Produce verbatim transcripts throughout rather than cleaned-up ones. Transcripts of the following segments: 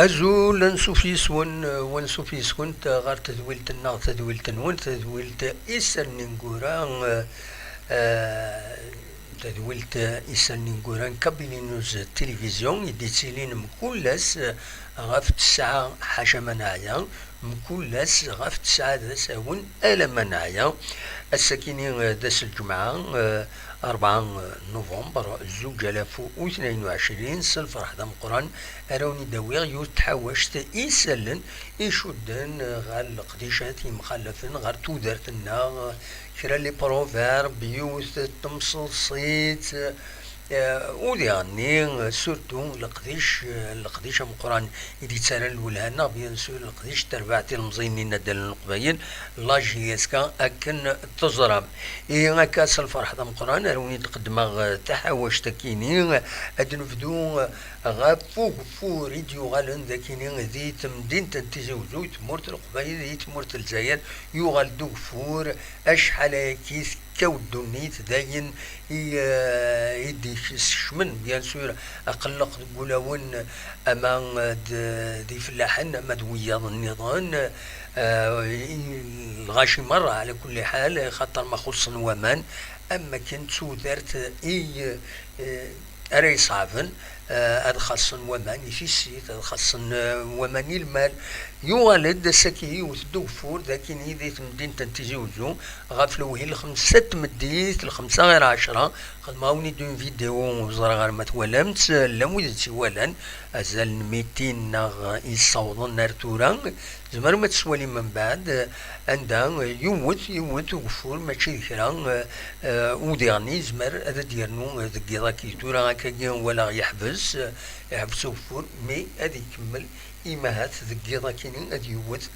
Azul, ansuf yes-wen, eh, wansuf yes-went, eh, ɣer tedwilt-nneɣ, tadwilt-nwen, tadwilt Isallen Ineggura, eh, eh, tadwilt Isallen Ineggura n Kabylie News Télévision, i d-ittilin mkul ass, eh, ɣef tesɛa, ḥaca ma neɛya, mkul ass ɣef tesɛa d asawen alamma neɛya. Ass-akini, eh, d ass n lǧemɛa, eh, rebɛa, eh, nuvember, zuǧ alaf u tnayen u ɛecrin, s lferḥ d ameqqran ara wen-id-awiɣ yiwet tḥawact isallen icudden, eh, ɣer leqdicat yemxalafen ɣer tudert-nneɣ, eh, kra n les proverbes, yiwet n temseḍsit, eh, u diɣenni, eh, surtout leqdic, eh, leqdic ameqqran i d-yettarran lwelha-nneɣ, bien sûr, leqdic n terbaɛt ilemẓiyen n yinaddalen n Leqbayel, la J S K, akken teẓram. Ihi akka, s lferḥ d ameqqran ara wen-id-qeddmeɣ, eh, taḥawact-akini. Ad nebdu, eh, ɣef ugeffur i d-yuɣalen d akini di temdint n Tizi Uzzu, i tmurt n Leqbayel, i tmurt n Lezzayer, yuɣal-d ugeffur, acḥal ayagi tekkaw ddunit, d ayen i, eh, i d-iskecmen, bien sûr, aqelleq deg wulawen, ama d, d ifellaḥen, ama d wiyaḍ nniḍen, eh, i, lɣaci merra, ɛla kulli ḥal, xaṭer ma xuṣṣen waman, am akken d tudert i, eh, ara iṣeɛben, eh, ad xaṣṣen waman i tissit, ad xaṣṣen, eh, waman i lmal. Yuɣal-d ass-agi, yiwet n ugeffur d akini di temdint n Tizi Uzzu, ɣef lewhi lxemsa n tmeddit, lxemsa ɣir ɛecra, xedmeɣ-awen-id une vidéo, ur ẓriɣ ara ma twalam-tt, llan wid i tt-iwalan, azal n mitin neɣ i yessawḍen ar tura, tzemrem ad tt-twalim mbeɛd, anda yiwet, yiwet ugeffur, mačči d kra, eh, u diɣen yezmer ad d-yernu deg yiḍ-agi. Tura akkagi walaɣ yeḥbes, eh, yeḥbes ugeffur, mi ad ikemmel, imahat deg yiḍ-akini ad yewwet.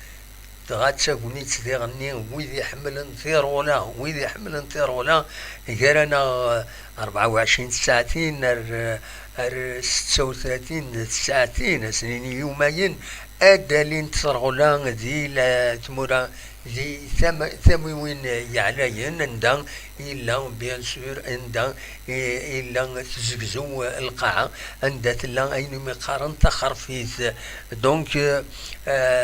Dɣa d tagnit diɣenni, wid iḥemmlen tiṛɣula, wid iḥemmlen tiṛɣula, gar-aneɣ, eh, rebɛa u ɛecrin tsaɛtin ar, ar setta u tlatin tsaɛtin, ad s-nini yumayen, ad d-alint tiṛɣula di la tmura, di tam-, tamiwin yeɛlayen, anda yella, bien sûr, anda i, yella tezegzew lqaɛa, anda tella ayen umi qqaren taxerfit. Donc, euh,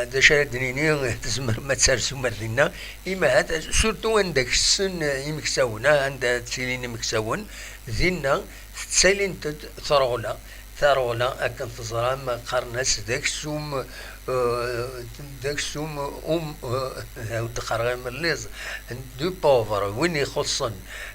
d acu ara d-nini, tzemrem ad tersum ar dinna, imahat, surtout anda ksen imeksawen, ah, anda ttilin imeksawen, dinna tettalint-d tiṛɣula. Tiṛɣula, akken teẓram, qqaren-as d aksum, eh, d aksum um, eh, d qqareɣ imelliẓ, du pauvre, win ixuṣṣen.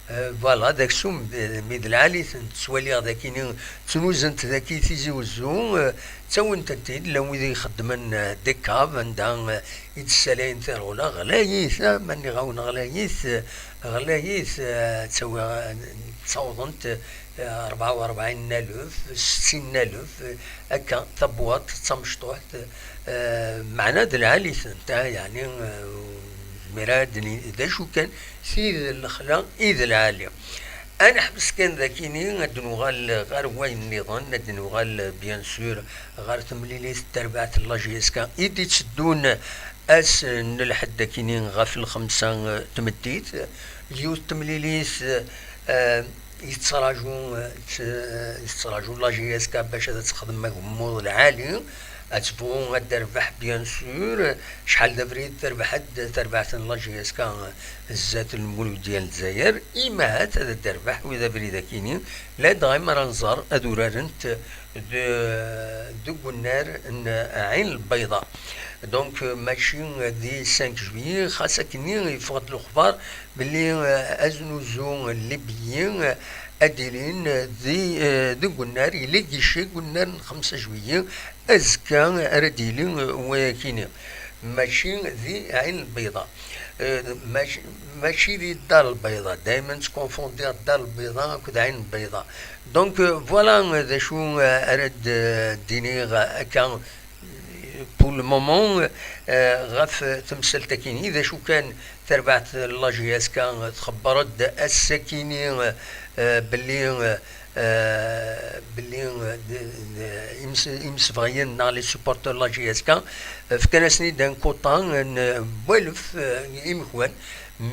Eh, voilà, d aksum, eh, mi d lɛali-ten, ttwaliɣ d akini, ttnuzent daki Tizi Uzzu, eh, ttawin-tent-id, llan wid ixeddmen, eh, des caves, anda, eh, i d-ssalayen tiṛɣula, ɣlayit, ah, ma nniɣ-awen ɣlayit, eh, ɣlayit, eh, ttawi-, eh, ttawḍent, eh, rebɛa u rebɛin n alef, settin n alef, eh, akka, tabwaṭ d tamecṭuḥt, eh, meɛna d lɛali-tent, ah, yeɛni, eh, ur nezmir ara ad d-nini d acu kan, tid n lexla i d lɛali. Ad neḥbes kan dakini, ad d-nuɣal ɣer wayen nniḍen, ad d-nuɣal, bien sûr, ɣer temlilit n terbaɛt n la J S K i d-itteddun ass n lḥedd akini ɣef lxemsa, eh, tmeddit. Yiwet temlilit, eh, yettraǧu, eh, t-, yettraǧu la J S K bac ad texdem agemmuḍ lɛali, ad tebɣu ad d-terbeḥ, bien sûr. Acḥal d abrid terbeḥ-d terbaɛt n la J S K zdat Lmuludya n Lezzayer, imahat ad d-terbeḥ wid abrid akini, ladɣa mi ara nẓer ad urarent de-, deg unnar n Ɛin Lbayḍa. Donc, mačči di cinq juillet, xas akkenni yeffeɣ-d lexbar belli, eh, aznuzu n Libyi, eh, ad ilin di, eh, deg unnar, yella gici deg unnar n xemsa juillet, azekka ara d-yili, eh, wayakini. Mačči di Ɛin Lbayḍa. Eh, mačči, mačči di Dar Lbayḍa. Dayman ttkonfundiɣ Dar Lbayḍa akked Ɛin Lbayḍa. Donc, euh, voilà, euh, d acu, euh, ara d-, euh, d-iniɣ, euh, akka, euh, pour le moment, euh, ɣef, euh, temsalt-akini. D acu kan, tarbaɛt n la J S K, euh, txebber-d ass-akini, euh, euh, belli, euh, euh, belli, eh, d, d, imes-, imsebɣiyen neɣ les supporters n la J S K, eh, fkan-asen-id un quota n, eh, walef, eh, imekwan,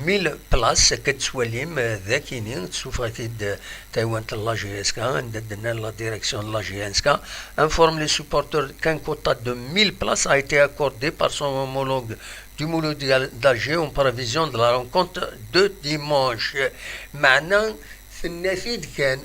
mille places, akka d-tettwalim, eh, d akini, tessufeɣ-it-id, eh, taywant n la J S K, anda d-nnan la direction de la J S K, informe les supporters qu'un quota de mille places a été accordé par son homologue du Mouloudia d'Alger en prévision de la rencontre de dimanche. Meɛna, tenna-t-id kan.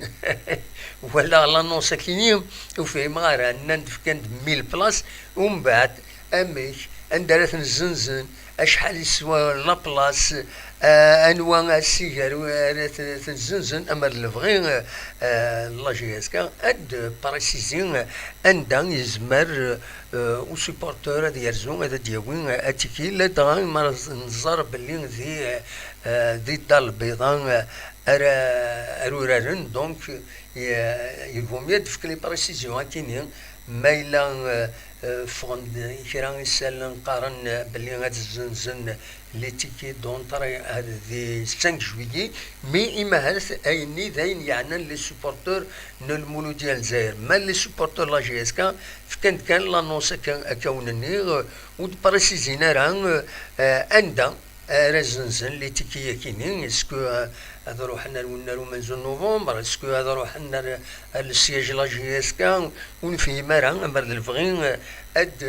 Walaɣ l'annonce akini, ur fhimeɣ ara. Nnan-d fkan-d mille places, umbeɛd, amek, anda ara ten-zzenzen, acḥal yeswa la place, eh, anwa asiger ara t-, ten-zzenzen, ama d lebɣi, eh, eh, la J S K, ad d-préciser anda yezmer, eh, usupporter ad yerzu, ad d-yawi, eh, atiki, ladɣa ma nẓer belli di, eh, di Dda Lbida, eh, ara, ara uraren, donc, eh, il vaut mieux ad d-fk les précisions akini, ma yella, eh, eh, ffɣen-d kra isallen qqaren, eh, belli ad zzenzen les tickets d'entrée, eh, di cinq juillet, mais imahat ayenni d ayen yeɛnan les supporters n Lmuludya n Lezzayer. Ma les supporters n la J S K, fkan-d kan l'annonce akka, akka wen-nniɣ, eh, ur d-précisin ara, eh, anda ara zzenzen les tickets-akini, est-ce que, euh, ad ruḥen ar wennar umenzu n novembre, est-ce que ad ruḥen ar, ar le siège la J S K, ur nefhim ara, amer d lebɣi, euh, ad,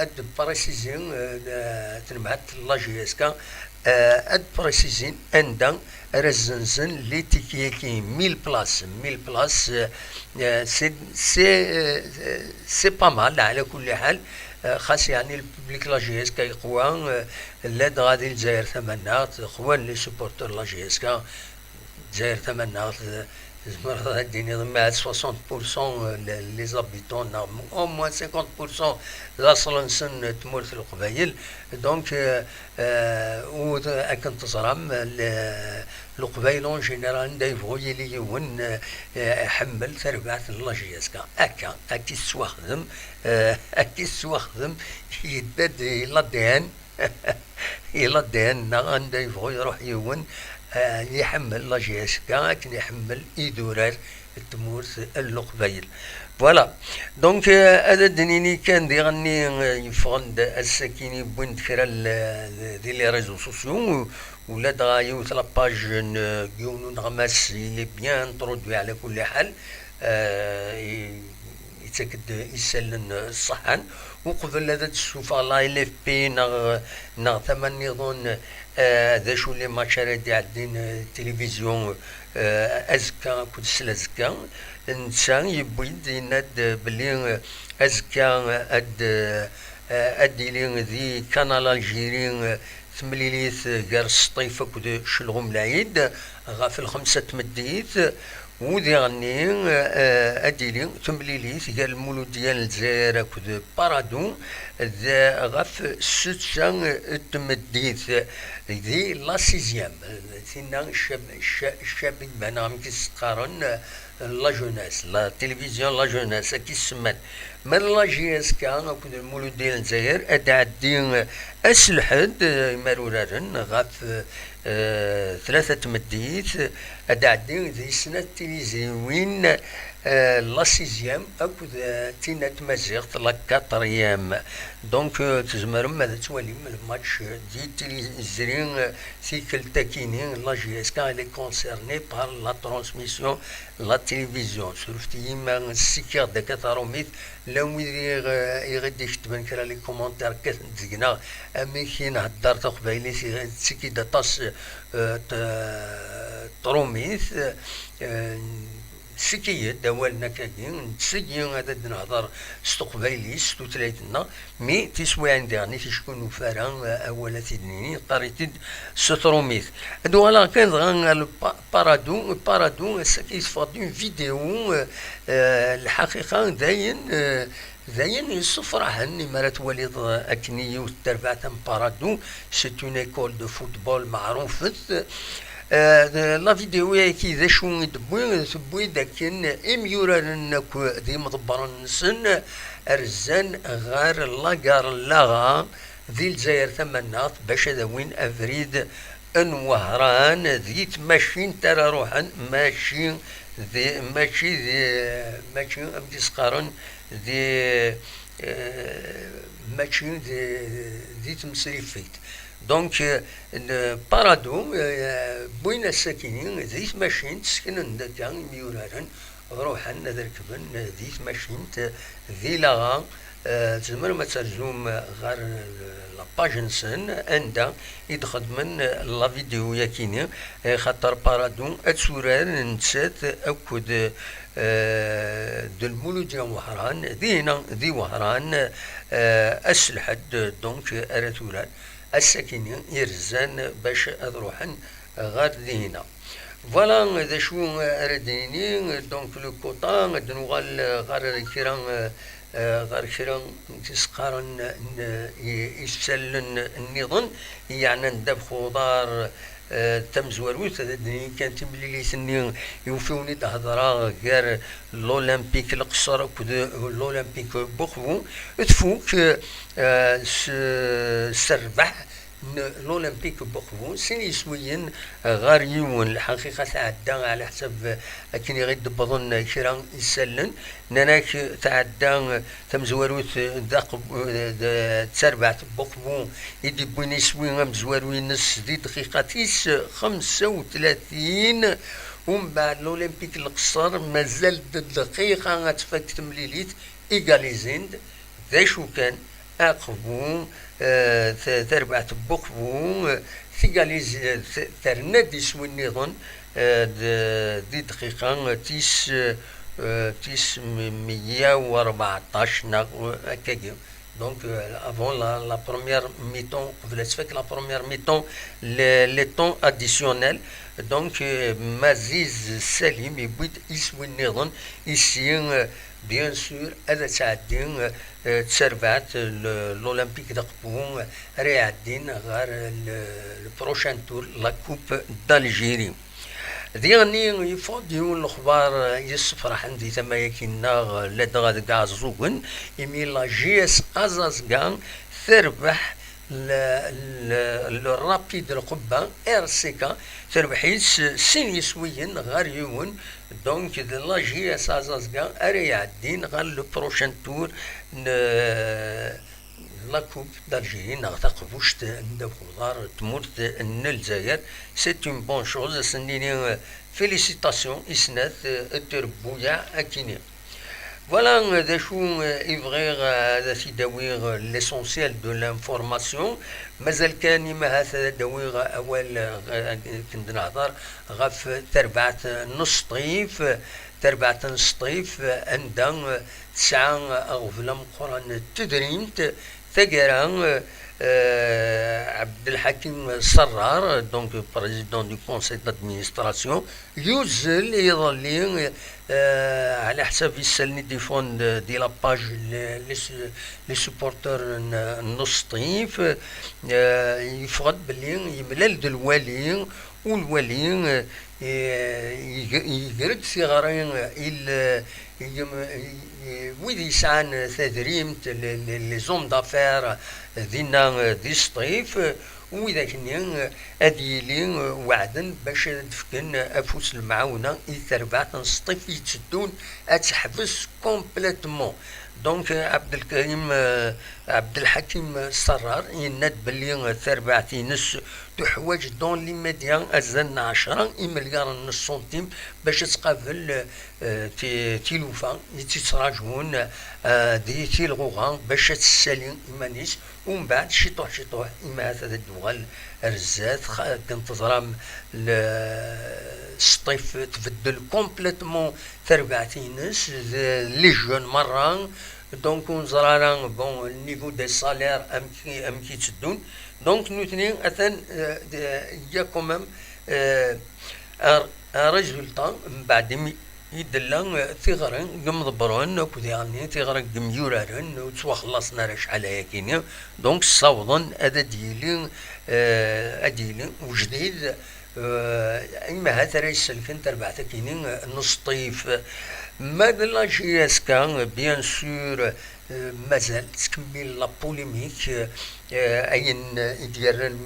ad préciser, euh, tenebhat la J S K, euh, ad préciser anda ara zzenzen les tickets-aki, mille places, mille places, euh, euh, c'est, c'est, euh, c'est pas mal, ala kulli ḥal, euh, xas yeɛni le public la J S K yeqwa, euh, ladɣa di Lezzayer Tamaneɣt, xwan les supporters n la J S K, Lezzayer Tamaneɣt, eh, tzemreḍ ad d-tiniḍ ma soixante pour cent les habitants, neɣ au moins cinquante pour cent d aṣel-nsen tmurt n Leqbayel. Donc, eh, eh, u d-, akken teẓram, le-, Leqbayel en général, anda yebɣu yili yiwen, eh, eh, iḥemmel tarbaɛt n la J S K. Akka, akka i tettwaxdem, eh, akka i tettwaxdem, yedda-d i l'A D N. Ila D N neɣ anda yebɣu iruḥ yiwen, eh, iḥemmel la J S K akken iḥemmel idurar n tmurt n Leqbayel. Voilà. Donc, eh, ad d-nini kan diɣenni, eh, yeffɣen-d ass-akini, wwin-d kra l-, di les réseaux sociaux, ula dɣa yiwet la page n, eh, yiwen uneɣmas, il est bien introduit ɛla kulli ḥal, eh, i-, yettak-d isallen ṣṣeḥḥan. Uqbel ad d-ssufeɣ la L F P neɣ, neɣ tama nniḍen, eh, d acu les matchs ara d-iɛeddin, eh, tilivizyu, eh, azekka akked slazekka, netta yewwi-d, yenna-d belli, eh, azekka ad, eh, ad d-yili di Canal Algérie, eh, temlilit gar Sṭif akked Celɣum Lɛid ɣef lxemsa n tmeddit, u diɣenni, eh, ad d-tili temlilit gar Lmuludya n Lezzayer akked Paradou d, ɣef ssetta n tmeddit di la sixième. Tinna cab-, ca-, cabiba neɣ amek i s-qqaren, la jeunesse, la télévision la jeunesse, akka i s-semman. Ma d la J S K akked Lmuludya n Lezzayer, ad d-ɛeddi ass Lḥedd, eh, imar uraren ɣef, eh, tlata n tmeddit, ad d-ɛeddi di snat tiliziwin, eh, la sixième akked, eh, tinna n tmaziɣt, la quatrième. Donc, eh, tzemrem ad twalim lmatch di tiliziwin, eh, tikkelt akini, la J S K, elle est concernée par la transmission, la télévision. Surfet-iyi ma ssikiɣ-d akka tarumit, llan wid i ɣ-, i ɣ-d-ikettben kra les commentaires, kkaten-d deg-neɣ amek i nhedder taqbaylit, i ɣ-, tettekki-d aṭas, eh, t-, trumit, eh, siki-d awalen akkagi, nettseggi ad d-nehder s teqbaylit, s tutlayt-nneɣ, mi tiswiɛin diɣen i ticki ur nufi ara, eh, awal ad t-id-nini, neqqar-it-id s trumit. Ad uɣaleɣ kan dɣa ɣer le pa-, Paradou, Paradou, ass-agi yeffeɣ-d une vidéo, eh, eh, lḥaqiqa d ayen, eh, d ayen yessefraḥen, imi ara twaliḍ, eh, akken i yiwet n terbaɛt am Paradou, c'est une école de football meɛrufet. Eh, d-, la vidéo-agi d acu i d-tewwi? Tewwi-d akken imyuraren akk d imḍebbren-nsen rzan ɣer la gare n Laɣa di Lezzayer Tamaneɣt bac ad awin abrid n Wehran di tmacint ara ruḥen, mačči di, mačči di, mačči amek i s-qqaren, di, eh, mačči di, di tmesrifit. Donc, eh, le Parado, eh, wwin ass-akini di tmacint, seknen-d akka imyuraren, ruḥen ad rekben di tmacint, di Laɣa, eh, tzemrem ad terzum ɣer, eh, la page-nsen, anda i d-xedmen, eh, la vidéo-yakini, eh, xaṭer Parado ad turar nettat akked, eh, d Lmuludya Wehran, dina di Wehran, eh, ass Lḥedd, donc, ara turar. Ass-akini irzan bac ad ruḥen ɣer dihina. Voilà d acu ara d-nini, donc le quota, ad nuɣal ɣer kra, eh, ɣer kra n tisqaren n i-, isallen nniḍen, yeɛnan ddabex uḍar, eh, tamezwarut, ad d-nini kan timlilit-nni i ufiwen i d-hedreɣ gar l'Olympique Leqṣer akked l'Olympique Buxvu, tfuk, eh, s, s rrbeḥ n l'Olympique Buxvu, sin yiswiyen ɣer yiwen. Lḥaqiqa tɛedda ɛla ḥsab akken i ɣ-d-wwḍen kra isallen. Nnan-ak tɛedda tamezwarut d aqb-, d, d tarbaɛt n Buxvu i d-iwwin iswi amezwaru-ines di dqiqa tis xemsa u tlatin. Umbeɛd l'Olympique Leqṣer mazal-d dqiqa ad tfak temlilit, égalisé-n-d. D acu kan, Aqbu, eh, t-, tarbaɛt n Buqbu, eh, tigaliz-, eh, t-, terna-d iswi nniḍen, eh, d-, di dqiqa tis, eh, tis m-, meyya u rbeɛṭac neɣ, eh, akkagi. Donc, euh, avant la, la première mi-temps, qbel ad tfak la première mi-temps, le, le temps additionnel. Donc, euh, Maziz Salim yewwi-d iswi nniḍen, ici, euh, bien sûr, ad tɛeddi, euh, d tarbaɛt, le, l'Olympique d'Aqbu, euh, ara iɛeddin ɣer le, le prochain tour, la Coupe d'Algérie. Diɣenni yeffeɣ-d yiwen n lexbar, euh, yessefraḥen di tama-agi-nneɣ, euh, ladɣa deg Iɛeẓẓugen, imi la J S Azazga terbeḥ le, le, le Rapid Lqubba, R C K, terbeḥ-itt sin yiswiyen ɣer yiwen. Donc, d la J S Azazga ara iɛeddin ɣer le prochain tour n, euh, la Coupe d'Algérie, neɣ taqbuct n ddabex uḍar n tmurt n Lezzayer. C'est une bonne chose, ad sen-nini, euh, félicitations i snat, euh, n trebbuyaɛ akini. Voilà, euh, d acu, euh, i bɣiɣ, euh, ad t-id-awiɣ, euh, l'essentiel de l'information. Mazal kan, imahat ad d-awiɣ awal, euh, akken d-nehḍer ɣef terbaɛt n Sṭif, terbaɛt n Sṭif, euh, anda, euh, tesɛa aɣbel ameqqran n tedrimt, taggara, euh, euh, Abdelhakim Sarrar, donc président du conseil d'administration, yuzzel iḍelli, euh, ɛla ḥsab isallen i d-yeffɣen di la page, les, les, les supporters n, n Sṭif, euh, yeffeɣ-d belli yemlal-d lwali, u lwali, euh, i-, ig-, iger-d tiɣri i l-, i yem-, i, i wid yesɛan tadrimt, le-, le-, les hommes d'affaires dinna, euh, di Sṭif, euh, u widak-nni, euh, ad yili, euh, weɛden bac ad d-fken afus n lemɛawna i terbaɛt n Sṭif yetteddun ad teḥbes complètement. Donc, euh, Abdelkarim, euh, Abdelhakim Sarrar yenna-d belli, euh, tarbaɛt-ines tuḥwaǧ dans l'immédiat azal n ɛecra imelyaṛen n ṣṣuntim bac ad tqabel, euh, ti-, tilufa i tt-ittraǧun, euh, di tilɣuɣa bac ad tessali iman-is, umbeɛd ciṭuḥ ciṭuḥ imahat ad d-tuɣal ar zdat. Xa-, akken teẓram, le-, Sṭif tbeddel complètement tarbaɛt-ines, d les jeunes merra, donc ur neẓra ara, bon, le niveau des salaires amek, amek i tteddun. Donc nutni atan, euh, de-, il y a quand même, euh, un, un résultat, mbeɛd imi i d-tella, euh, tiɣri n yimḍebbren akked diɣenni tiɣri n yimyuraren ur ttwaxellaṣen ara acḥal ayakini. Donc ssawḍen ad d-yili, euh, ad d-yili ujdid, euh, imahat ara yesselken tarbaɛt-akini, euh, n Sṭif. Ma d la J S K, bien sûr, euh, mazal tettkemmil la polémique, euh, ayen i d-yerran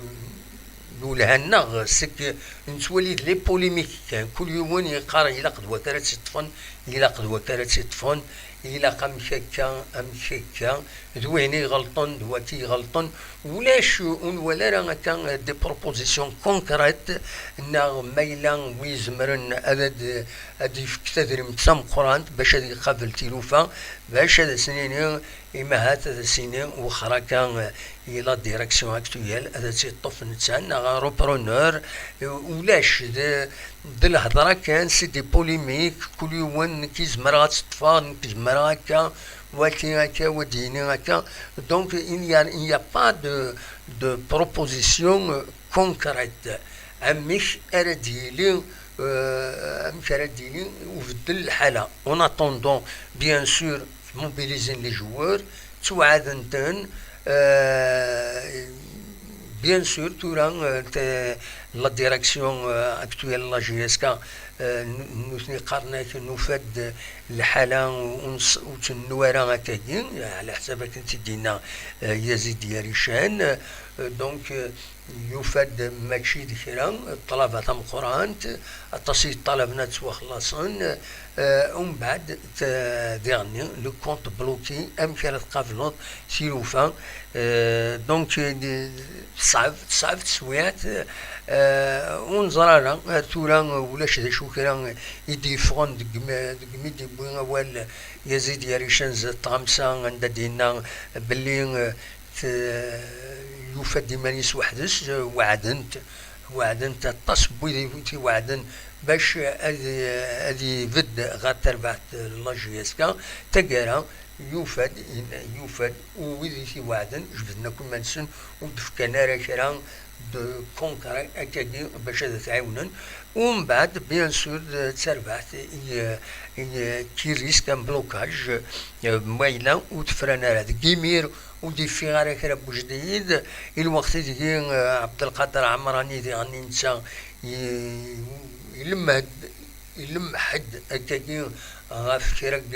Yulhan-nneɣ, c'est que nettwali d les polémiques kan, kul yiwen yeqqar ilaq d waka ara tt-iṭṭfen, ilaq d waka ara tt-iṭṭfen, ilaq amek akka, amek akka, d wihin i iɣelṭen, d waki i iɣelṭen. Ulac, ur nwala ara akka des propositions concrètes, neɣ ma yella wi izemren ad, ad, ad yefk tadrimt tameqqrant bac ad iqabel tilufa, bac ad as-nini, imahat ad as-yini wexxer akka, eh, i la direction actuelle, ad tt-iṭṭef netta neɣ repreneur. Eh, ulac, d, d lhedra kan, c'est des polémiques, kul yiwen, nekk zemreɣ ad tt-ṭṭfeɣ, nekk zemreɣ akka, waki akka, wa d-yini akka. Donc, il n'y a, il n'y a pas de, de proposition, euh, concrète. Amek ara d-yili, euh, amek ara d-yili ubeddel lḥala. En attendant, bien sûr, mobiliser les joueurs, ttewɛaden-ten, euh, bien sûr, tura, euh, te-, la direction, euh, actuelle n la J S K, euh, n-, nutni qqaren-ak nufa-d lḥala ur ns-, ur tennu ara akkagi, ɛla ḥsab akken tt-id-yenna, euh, Yazid Yarican. Euh, donc, euh, yufa-d mačči d kra, ṭṭlaba tameqqrant, aṭas i yeṭṭalaben ad ttwaxlaṣen, eh, umbeɛd, t-, diɣenni, le compte bloqué, amek ara tqableḍ tilufa? Eh, donc, eh, teṣɛeb, teṣɛeb teswiɛt, eh, ur neẓri ara, eh, tura, eh, ulac d acu kra i d-yeffɣen deg mi, deg mi d-yewwi awal Yazid Yarican zdat tɣamsa, anda d-yenna belli, eh, t-, yufa-d iman-is weḥd-s, weɛden-t, weɛden-t aṭas n wid i t-iweɛden bac ad, ad ibedd ɣer terbaɛt n la J S K. Taggara, yufa-d, yufa-d, u wid i t-iweɛden jebden akk iman-nsen, ur d-fkan ara kra de concret akkagi bac ad t-ɛiwnen. Umbeɛd, bien sûr, d tarbaɛt i, i, qui risque un blocage, eh, ma yella ur tefran ara. Deg imir ur d-yeffiɣ ara kra n wejdid. I lweqt ideg, eh, Ɛebdelqader Ɛemrani diɣen netta i-, ilemmed, ilemmeḥ-d akkagi ɣef kra n,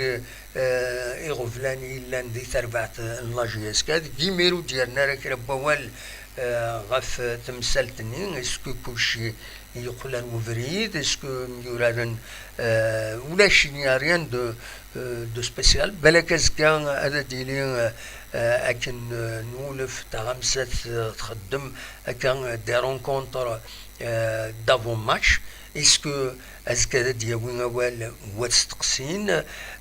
eh, iɣeblan i yellan di terbaɛt n la J S K. Deg imir ur d-yerni ara kra n wawal, eh, ɣef temsalt-nni. Est-ce que kulci yeqqel ar webrid, est-ce que myuraren, euh, ulac, il n'y a rien de, euh, de spécial. Balak azekka ad d-yili, euh, euh, akken, euh, nwulef taɣamsat, euh, txeddem akka, euh, des rencontres, euh, d'avant-match. Est-ce que azekka ad d-yawi awal, wa testeqsin,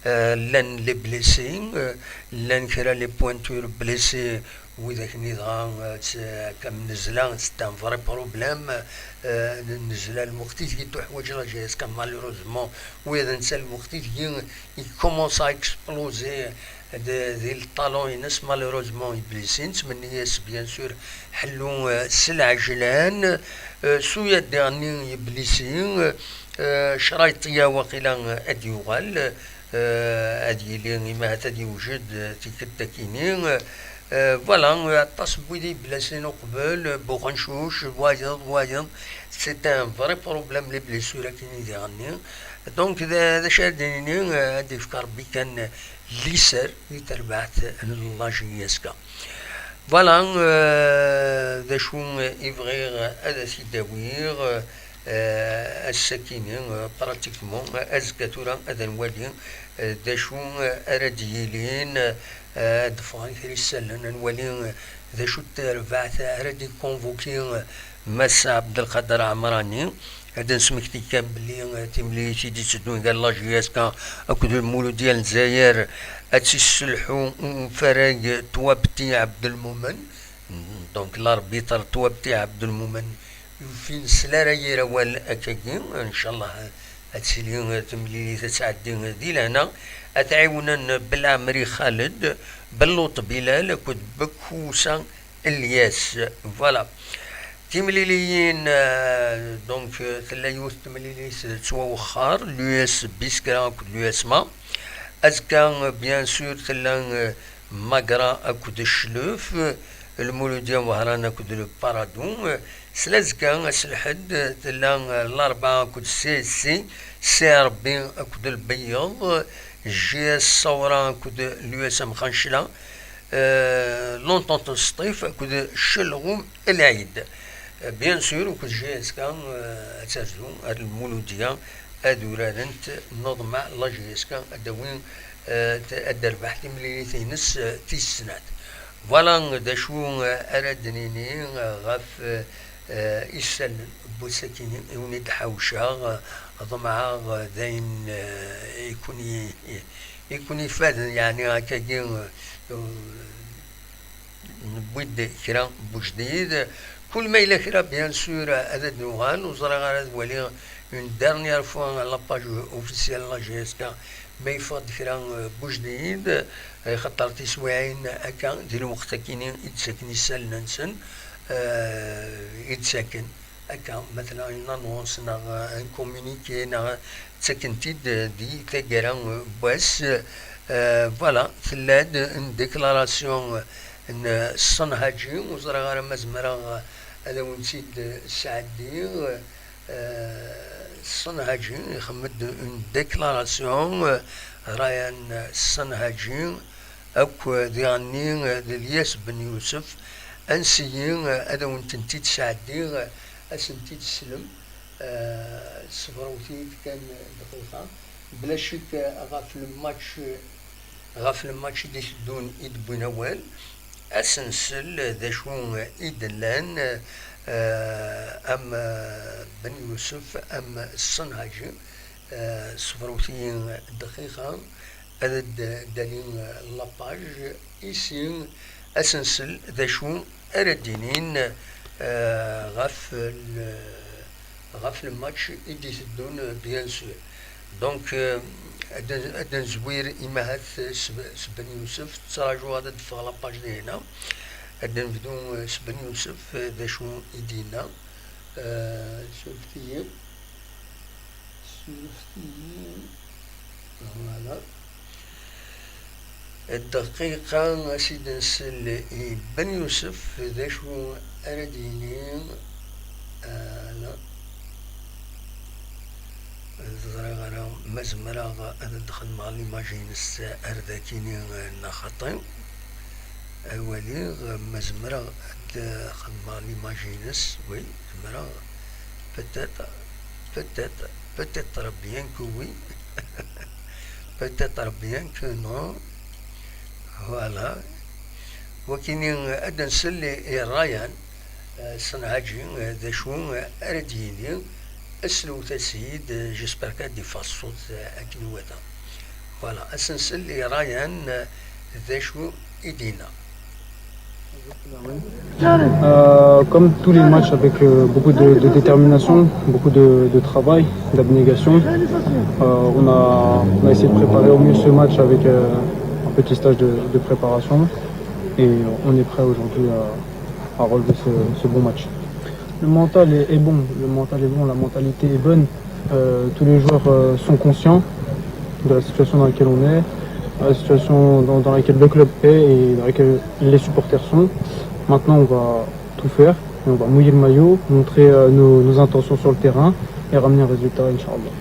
euh, llan les blessés, euh, llan kra les pointures blessés, widak-nni dɣa, eh, tt-, akka nnezla, c'est un vrai problème. Eh, nnezla lweqt ideg i tuḥwaǧ la J S K, malheureusement, wiyaḍ netta lweqt ideg i commence à exploser de, di le talon-ines, malheureusement, yeblisi. Nettmenni-as, bien sûr, ḥellu, eh, s lɛejlan. Eh, s uyadi-nni yeblisi, eh, Craytia waqila, eh, ad d-yuɣal. Eh, ad yili, imahat ad yewjed, eh, tikkelt akini. Eh, voilà, eh, aṭas n wid i yeblasen uqbel, eh, Buxencuc, wayeḍ, wayeḍ. C'est un vrai problème, les blessures akini diɣenni. Donc, d, d acu ara d-nini, eh, ad d-yefk Rebbi kan, eh, liser i terbaɛt n la J S K. Voilà, eh, d acu i bɣiɣ ad as-id-awiɣ, eh, ass-akini, eh, pratiquement, eh, azekka tura ad nwali, eh, d acu, eh, ara d-yilin, eh, ad d-ffɣen kra isallen, ad nwali, eh, d acu n terbaɛt ara d-ikonvuki, eh, Mass Abdelkader Amrani. Ad d-nesmekti kan belli, eh, timlilit i d-itteddun gar la J S K akked Lmuludya n Lezzayer ad tt-isselḥu ufarag Twabti Abdelmumen. Donc, l'arbitre Twabti Abdelmumen, ur nesla ara yir awal akkagi. Ncallah ad tili temlilit ad tɛeddi di lehna. Ad t-ɛiwnen Belɛemri Xaled, Belluṭ Bilal akked Bekkusa Ilyas. Voilà. Timliliyin, euh, donc, euh, tella yiwet n temlilit tettwawexxer, l'U S Biskra akked l'U S Ma. Azekka, euh, bien sûr, tella, euh, Magra akked Cclef, euh, Lmuludya Wehran akked le Paradou. Euh, s lazekka, ass Lḥedd, euh, tella, euh, Larebɛa akked C S C, C R B akked Lbeyyeḍ, euh, J S Sawra akked l'U S M Xancla, euh, l'Entente Sṭif akked Celɣum Lɛid. Bien sûr, akked J S K, eh, ad terzu ar Lmuludya ad urarent, neḍmeɛ la J S K ad d-tawi, eh, t-, ad d-terbeḥ timlilit-ines, eh, tis snat. Voilà d acu, eh, ara d-nini, eh, ɣef, eh, eh, isallen n wass-akini i wen-id-ḥawceɣ, eh, ḍemɛeɣ, eh, d ayen, eh, i kun-, i, i kun-ifaden, yeɛni akkagi, eh, newwi-d kra n wejdid. Kul ma yella kra, bien sûr, ad d-nuɣal. Ur ẓriɣ ara ad waliɣ une dernière fois la page officielle n la J S K ma yeffeɣ-d kra n wejdid, axaṭer tiswiɛin akka di lweqt akini i d-ttaken isallen-nsen, eh, i d-ttaken. Akka, ma tella une annonce, neɣ, euh, un communiqué, neɣ ttaken-t-id, euh, di taggara, euh, n wass. Euh, voilà, tella-d une déclaration, euh, n Ssan Haji, ur ẓriɣ ara ma zemreɣ, euh, ad awen-tt-id-sɛeddiɣ. Euh, Ssan Haji ixemm-d une déclaration, euh, Ryan Ssan Haji, akk diɣenni d Lyas Ben Yusef, ansi ad awen-tent-id-sɛeddiɣ, ad sent-id-teslem, eh, sefrewt-iyi-d kan dqiqa, bla ccek ɣef le match, ɣef le match i d-iteddun i d-wwin awal, ad s-nsel d acu i d-llan, eh, am, eh, Ben Yusef, am Ssan Haji, eh, sefrewt-iyi dqiqa, ad d-, d-ali la page, ici ad s-nsel d acu ara d-inin, eh, ɣef l-, ɣef le match i d-iteddun, bien sûr. Donc, eh, ad n-, ad nezwir imahat s, s Ben Yusef, ttrajuɣ ad d-teffeɣ la page di hna. Ad nebdu, eh, s Ben Yusef, eh, d acu i d-yenna. Eh, surfet-iyi. Surfet-iyi. Voilà. Dqiqa, ad s-id-nsel i Ben Yusef, d acu ara d-yini. Ala. Ur ẓriɣ ara ma zemreɣ ad d-xedmeɣ l'image-ines ar dakini neɣ xaṭi. Ad waliɣ ma zemreɣ ad d-xedmeɣ l'image-ines. Oui, zemreɣ. Peut-être, peut-être, peut-être bien que oui. Peut-être bien que non. Voilà. Wakini ad d-nsel i, i Ryan, eh, Ssan Haji, eh, d acu, eh, ara d-yini. Aslewt-as-id, eh, j'espère qu'ad d-iffeɣ ṣṣut, eh, akken iwata. Voilà, ad s-nsel i Ryan, eh, d acu i d-yenna. Euh, comme tous les matchs, avec euh, beaucoup de, de détermination, beaucoup de, de travail, d'abnégation. Euh, on a, on a essayé de préparer au mieux ce match avec euh, un petit stage de, de préparation. Et on est prêt aujourd'hui à, à relever ce, ce bon match. Le mental est, est bon, le mental est bon, la mentalité est bonne. Euh, tous les joueurs euh, sont conscients de la situation dans laquelle on est, de la situation dans, dans laquelle le club est et dans laquelle les supporters sont. Maintenant, on va tout faire, et on va mouiller le maillot, montrer euh, nos, nos intentions sur le terrain et ramener un résultat, Inch'Allah.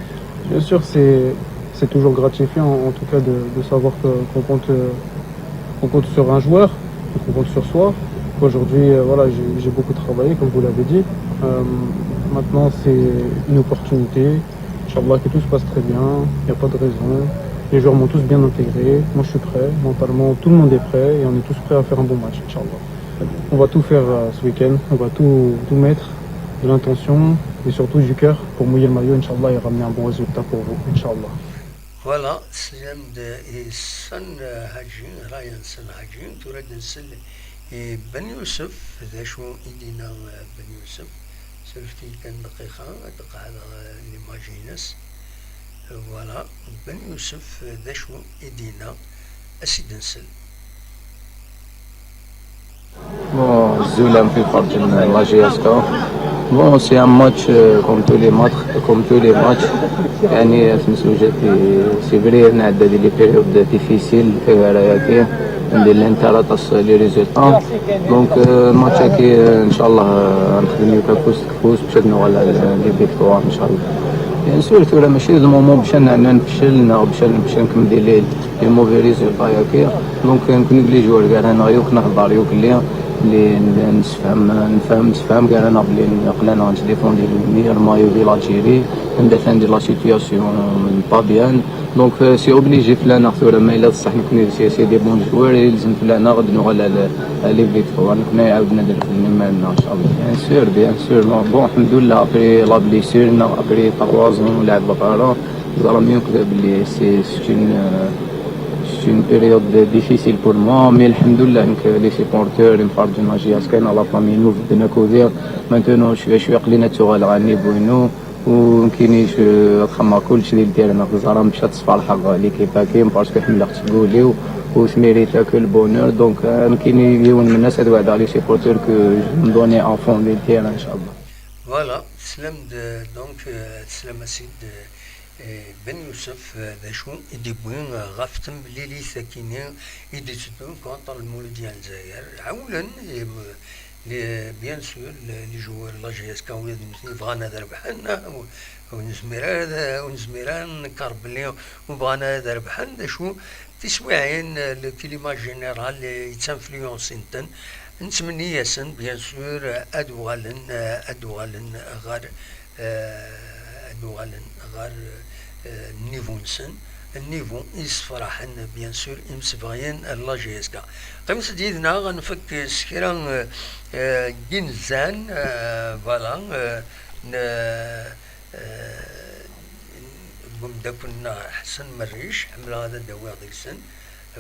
Bien sûr, c'est c'est toujours gratifiant, en tout cas, de, de savoir que- qu'on compte, euh, qu'on compte sur un joueur, qu'on compte sur soi. Aujourd'hui, euh, voilà, j'ai j'ai beaucoup travaillé, comme vous l'avez dit. Euh, maintenant, c'est une opportunité. Inch'Allah, que tout se passe très bien. Il n'y a pas de raison. Les joueurs m'ont tous bien intégré. Moi, je suis prêt. Mentalement, tout le monde est prêt et on est tous prêts à faire un bon match, Inch'Allah. On va tout faire euh, ce week-end. On va tout, tout mettre de l'intention et surtout du cœur pour mouiller le maillot, Inch'Allah, et ramener un bon résultat pour vous, Inch'Allah. Voilà, teslam-d i Ssan Haji, Ryan Ssan Haji, tura ad nsel i Ben Yusef, d acu i d-yenna, eh, Ben Yusef. Surfet-iyi kan dqiqa, ad d-qeɛdeɣ, eh, l'image-ines. Voilà, Ben Yusef, eh, d acu i d-yenna, ad s-id-nsel. Bon, azul am tiferǧ n la J S K. Bon, c'est un match euh, comme tous les matchs, comme tous les matchs. يعني تمسوجات في février نعدى دي les périodes difficiles في غير هاكي. عندي l'intérêt تاع les résultats. Donc euh, match هاكي آه، ان شاء الله آه، نخدم يوكا كوس كوس باش نوصل les victoires ان شاء الله. Bien sûr ثورة ماشي le moment باش نفشل نغ باش باش نكمل les les mauvais résultats هاكي. Donc نكون les joueurs كاع نغيوك نهضر يوك اللي Li n-, nessefhem, nefhem, nessefhem gar-aneɣ belli aql-aneɣ nettdéfendi le meilleur maillot de l'Algérie, anda tella la situation pas bien. Donc, euh, c'est obligé fell-aneɣ tura, ma yella d ṣṣeḥ nekkni c'est, c'est des bons joueurs, yelzem fell-aneɣ ad nuɣal à, à les victoires, nekkni ad nɛawed ad nerfed iman-nneɣ, inchallah. Bien sûr, bien sûr. Bon, bon, alḥemdullah, après la blessure, neɣ après trois ans, lɛeb berra, teẓram yakk belli c'est, c'est une, euh, c'est une période difficile pour moi, mais alḥemdullah, nekk, les supporters, imferrǧen, la J S K, la famille, nous, bedden akk-i. Maintenant, cwiya, cwiya, aql-i ad tuɣaleɣ ɣer niveau-inu. U nekkini, je, ad xedmeɣ kullec di lterrain, neɣ teẓram, bac ad sferḥeɣ l'équipe-agi, parce que ḥemmleɣ-tt seg wul-iw, u tmérite que le bonheur. Donc, euh, nekkini d yiwen n wass ad weɛdeɣ les supporters que je vais me donner à fond di lterrain, inchallah. Voilà, teslam-d, donc, euh, teslam a Sid, euh, Ben Youssef, euh, d acu i d-yewwi, euh, ɣef temlilit akini i d-itteddun contre Lmuludya n Lezzayer. Ɛewlen, euh, les, bien sûr, les, les joueurs n la J S K, ula d nutni bɣan ad rebḥen, ah, ur, ur nezmir ara ad, ur nezmir ara ad nenkeṛ belli ur bɣan ara ad rebḥen, d acu, tiswiɛin, eh, le climat général, eh, yettinfluenci-ten. Nettmenni-yasen, bien sûr, eh, ad uɣalen, eh, ad uɣalen ɣer, eh, ad uɣalen ɣer, eh, niveau-nsen, niveau i yessefraḥen, bien sûr, imsebɣen n la J S K. Qqimet-d yid-neɣ, ad nfak s kra, eh, eh, n yinzan, eh, voilà, eh, n, eh, deg umeddakel-nneɣ Ḥsen Merric, ḥemmleɣ ad d-awiɣ deg-sen.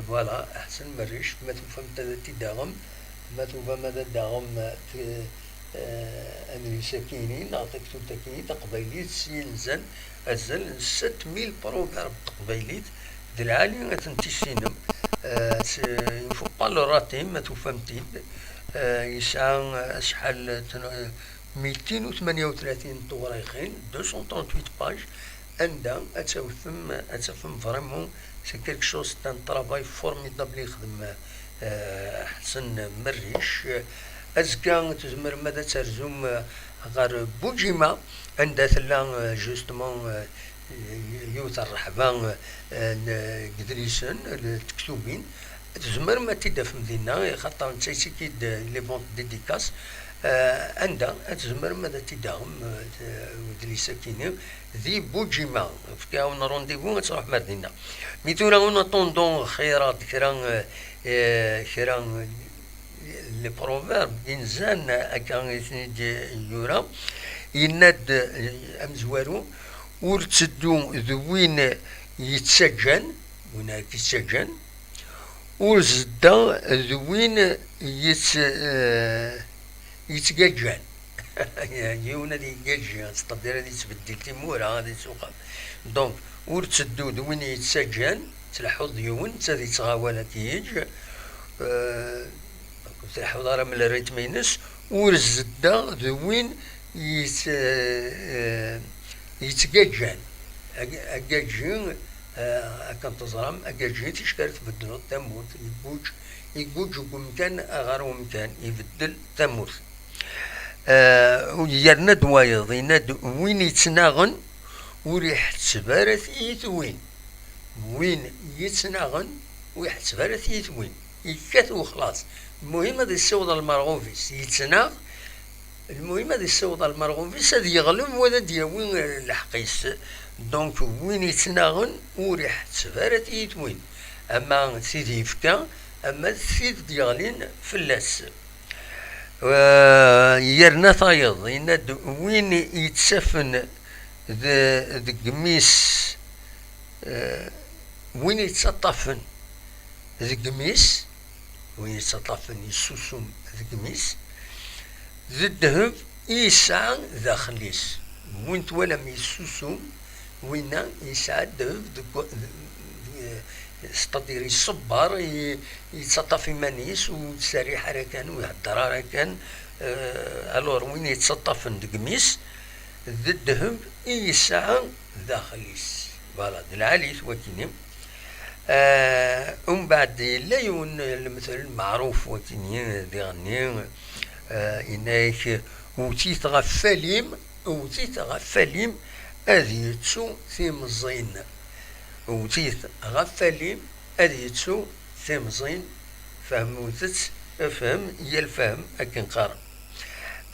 Voilà, Ḥsen Merric, ma tufamt ad t-id-taɣem, ma tufam ad d-taɣem, eh, adlis-akini neɣ taktubt-akini taqbaylit s yinzan, azal n sept mille proverbes n teqbaylit, d lɛali ad ten-tissinem. Eh, s-, il faut pas le rater, ma tufamt-id. Eh, yesɛa, eh, acḥal, mitin u tmanya u tlatin n tewriqin, deux cent trente-huit pages, anda ad tafem, ad tafem vraiment c'est quelque chose, c'est un travail formidable i yexdem, eh, Ḥsen Merric. Azekka tzemrem ad terzum, eh, ɣer Bujima, anda tella, eh, justement, eh, yiwet n rreḥba, eh, n yedlisen, n tektubin. Tzemrem ad t-id-tafem dinna, xaṭer netta yettak-id les ventes dédicaces, eh, anda ad tzemrem ad t-id-taɣem, eh, udlis-akini di Bujima. Fkiɣ-awen rendez-vous, ad truḥem ar dinna. Mi tura, en attendant, xeyreɣ-d kra, eh, kra, les proverbes, inzan akka i ten-id-yura. Yenna-d, eh, amezwaru, ur tteddu d win yettaǧǧan, win ara k-yettaǧǧan, ur zeddeɣ d win yett-, eh, yettgaǧǧan. Yiwen ad yeggaǧi, c'est-à-dire ad yettbeddil timura, ad yettuqam. Donc, ur tteddu d win yettaǧǧan, tleḥḥuḍ d yiwen, netta ad yettɣawal ad k-yeǧǧ. Eh, ur tleḥḥuḍ ara mel rritm-ines, ur zeddeɣ d win yett-, eh, yettgaǧǧan. Ag-, agaǧi, eh, akken teẓram, agaǧi ticki ara tbeddleḍ tamurt, iguǧ, iguǧ deg umkan ɣer umkan, ibeddel tamurt. Eh, yerna-d wayeḍ, yenna-d, win yettnaɣen ur iḥetteb ara tiyitwin. Win yettnaɣen ur iḥetteb ara tiyitwin. Yekkat wexlaṣ. Lmuhim ad yessiweḍ lmerɣub-is. Yettnaɣ, lmuhim ad yessiweḍ lmerɣub-is, ad yeɣleb, wa ad d-yawi, eh, lḥeqq-is. Donc, win yettnaɣen ur iḥetteb ara tiyitwin. Ama tid yefka, ama d tid d-yeɣlin fell-as. Eh, yerna tayeḍ, yenna-d, win yettafen de-, deg imi-s, eh, win yettaṭṭafen deg imi-s, win yettaṭṭafen yessusum deg imi-s, d ddheb i yesɛa daxel-is. Win twalam yessusum, winna yesɛa ddheb deg wa-, d-, d-, c'est-à-dire iṣebber, i-, yettaṭṭaf iman-is, ur yettserriḥ ara kan, ur ihedder ara kan. Euh, alors, win yettaṭṭafen deg imi-s, d ddheb i yesɛa daxel-is. Voilà, d lɛali-t wakini. Euh, umbeɛd yella yiwen n lemtel meɛruf wakini diɣenni, euh, yenna-yak, wwet-it ɣef walim, wwet-it ɣef walim ad yettu timẓin. Wwet-it ɣef walim ad yettu timẓin, fehmut-tt, Afhem, yal fahem, akken qqaren.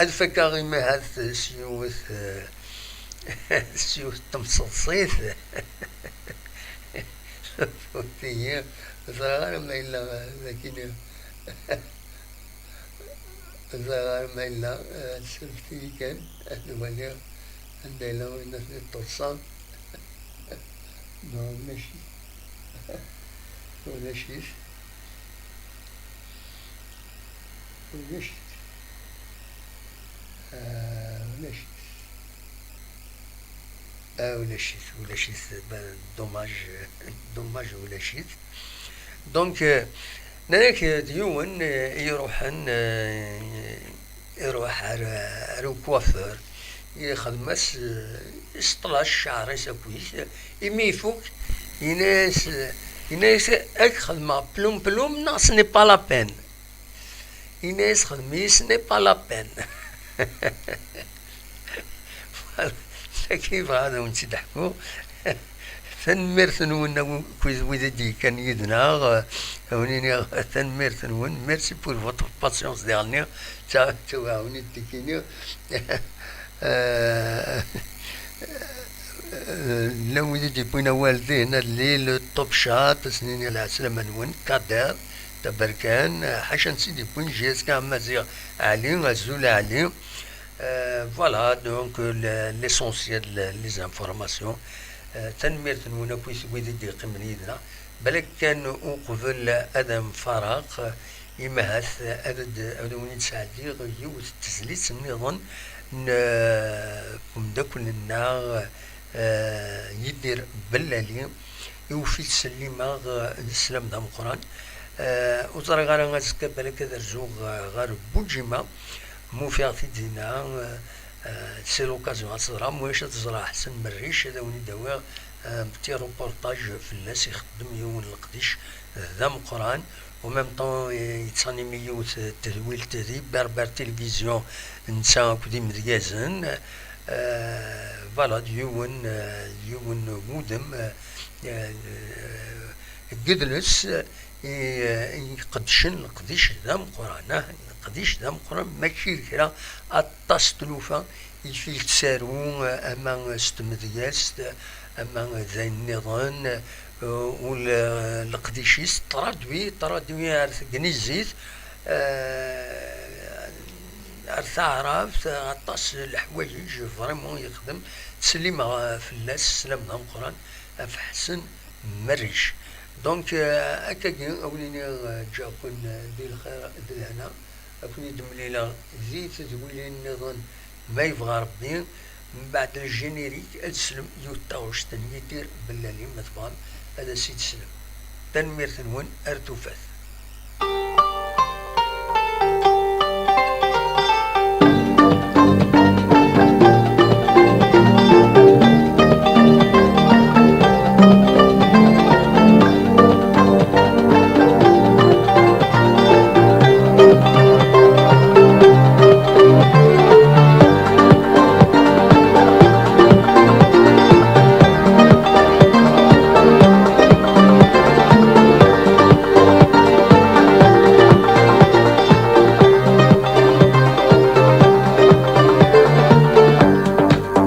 Ad fakeɣ imi ahat s yiwet, eh, s yiwet n temseḍsit. Tigi, ẓriɣ ara ma yella d akken, ẓriɣ ara ma yella, eh, tsebbeɣ-iyi kan, ad waliɣ anda yella winna di ṭṭersa. Non, ulac-it. Ulac-it. Ulac-it. Ah, ulac-it. Ah, ulac-it, ulac-it. Ben, dommage, dommage, ulac-it. Donc, euh, nnan-ak d yiwen, euh, i iruḥen, euh, iruḥ ar, ar ukwafur, ixdem-as, euh, iseṭṭel-as ccɛer-is akkit, imi ifuk, yenna-yas, yenna-yas, ad k-xedmeɣ plum plum, neɣ ce n'est pas la peine. Yenna-yas, xdem-iyi, ce n'est pas la peine. Voilà. Sakkin bɣiɣ ad awen-tt-id-ḥkuɣ. Tanemmirt-nwen, a wi-, wid, wid i d-yekkan yid-neɣ. Ad wen-iniɣ tanemmirt-nwen. Merci pour votre patience, diɣenni. Ta, ta, ad wen-id-iniɣ. Eh, llan wid i d-yewwin awal dihin, ad lil Top Chat, ad sen-iniɣ lɛeslama-nwen, Kader, Taberkan, ḥaca netta i d-yewwin J S K Amaziɣ, Ɛli, azul a Ɛli. Euh, voilà, donc, euh, le-, l'essentiel, le-, les informations. Euh, tanemmirt-nwen akk i wid i d-yeqqimen yid-neɣ. Balak kan uqbel ad nfareq, imi ahat ad d-, ad wen-id-sɛeddiɣ yiwet n tezlit nniḍen n, euh, umeddakel-nneɣ, euh, Yidir Bellali, i ufit ttsellimeɣ, euh, d sslam d ameqqran. Euh, ur ẓriɣ ara azekka balak ad rzuɣ, euh, ɣer Buǧima, ma ufiɣ-t-id dinna, euh, euh, c'est l'occasion ad teẓram, ma ulac ad teẓra Ḥsen Merric, ad awen-id-awiɣ, euh, un petit reportage fell-as, ixeddem yiwen n leqdic d ameqqran, en même temps, euh, yettanimi yiwet n tedwilt di Berbère Télévision, netta akked imedyazen. Euh, voilà, d yiwen, euh, d yiwen n wudem, euh, euh, n yidles, i, i iqeddcen leqdic d ameqqran, ah, leqdic d ameqqran, mačči d kra, aṭas n tlufa i t-yettaru, ama s tmedyazt, ama d ayen nniḍen, u le-, leqdic-is traduit, traduit ar tegnizit, eh, ar taɛrabt, aṭas n leḥwayeǧ vraiment yexdem, ttsellimeɣ fell-as, sslam d ameqqran ɣef Ḥsen Merric. Donc, euh, akkagi, a wen-iniɣ, euh, ǧǧiɣ-ken, euh, di lxir, di lehna, a ken-id-mlileɣ di tedwilin nniḍen, ma yebɣa Rebbi. Mbeɛd le générique, ad teslem yiwet taɣect n Yidir Bellali, ma tebɣam ad as-id-teslem. Tanemmirt-nwen, ar tufat.